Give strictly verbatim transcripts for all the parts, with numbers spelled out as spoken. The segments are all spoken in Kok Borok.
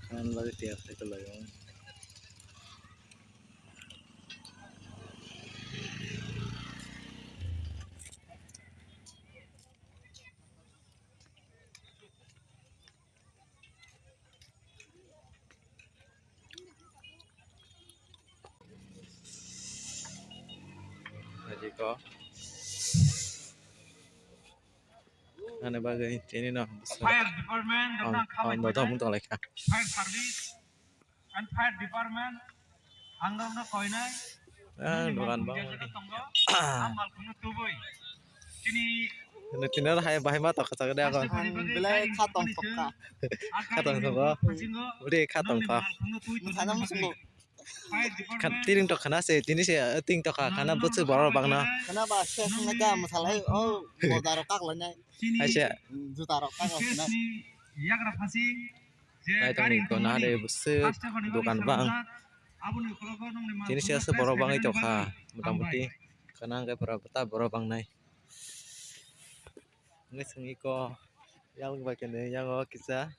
Khan bagwi tiyar khlai tonglaio. Iko ani bagwi tini no fire department ang ang do tong tong lai kha. Fire service and fire department ang no koinai. Ah, dogan bang. Ang mal kuno tubui. Tini no tini hai bahai ma tok kha de ako. Belai kha tong tok kha. Kha tong tok. Uri kha tong kha. Sana musungo. Kha-, tiring tok khana se, tini se, eh, ting tok kha, khana bwswk borok bangna. Khana ba se khana ga mwsalai, oh, moda rok kak lainai. Aisa. Juta rok kak lainai. Nai tong ni kona de bwswk dokan bang. Tini se aswk borok bangwi tong kha, mota moti. Khana hwnkhe pura ta borok bangnai. Hwnkhe chwng iko yang bai khe yango kisa.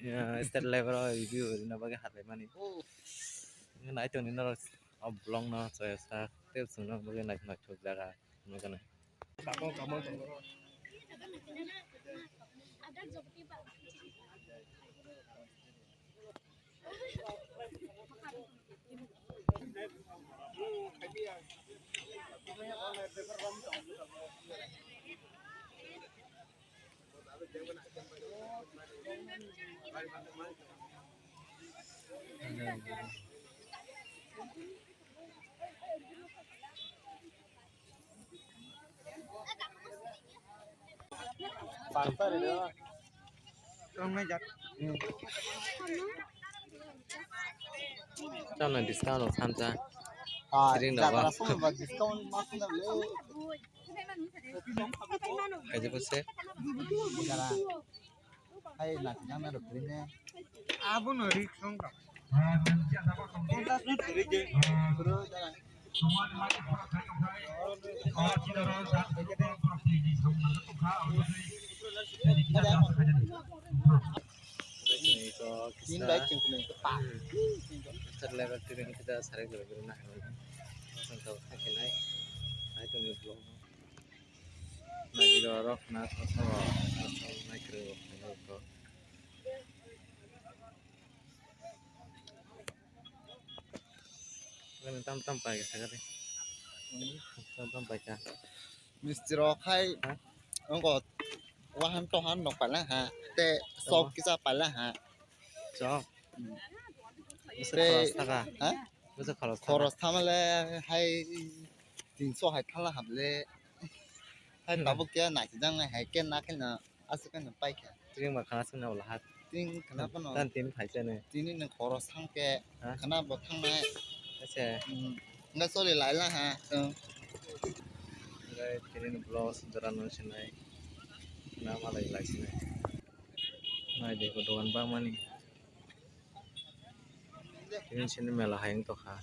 Ya, state level o review rwna bagwi halai mani. Nai tongni norok o vlog no chaya sak tei chwngno bagwi naithok naithok jaga nukgwi. Chana discount o sancha. Ah, ring jatra dawa. Song ba discount mas na le. Kaji bose. Hai, na, na, na, rukri ne. Abo no rik song ka. Tin bai ching kene pa. Sir level tiring kita sari level na. Sangka khakinai. Hai to ni vlog. Naidi rok na sasa rok naikhe rok. Tam tam pai ka sakari. Tam tam pai ka. Misti rok hai. Ha? Wngko wahan tohan rok paila ha. Te sok kisa paila ha. Sok. Bwswk khoros thaka? Ha? Bwswk khoros thaka? Khoros thamale hai tinso hai thala hamle. Hai tabuk khe naisijak nai hai khe na khe na aswk khe no paikha. Tring ba khana swngna wala hat. Tring khana phano. Tan tin phai chane. Tini no khoros thang khe khana bo thangnai. Acha. Nga sori lai la ha. Ngai tini no vlog sudara no sinai. Na malai lai sinai. Nai de ko dogan ba mani. Tini sini mela hai wng tongkha.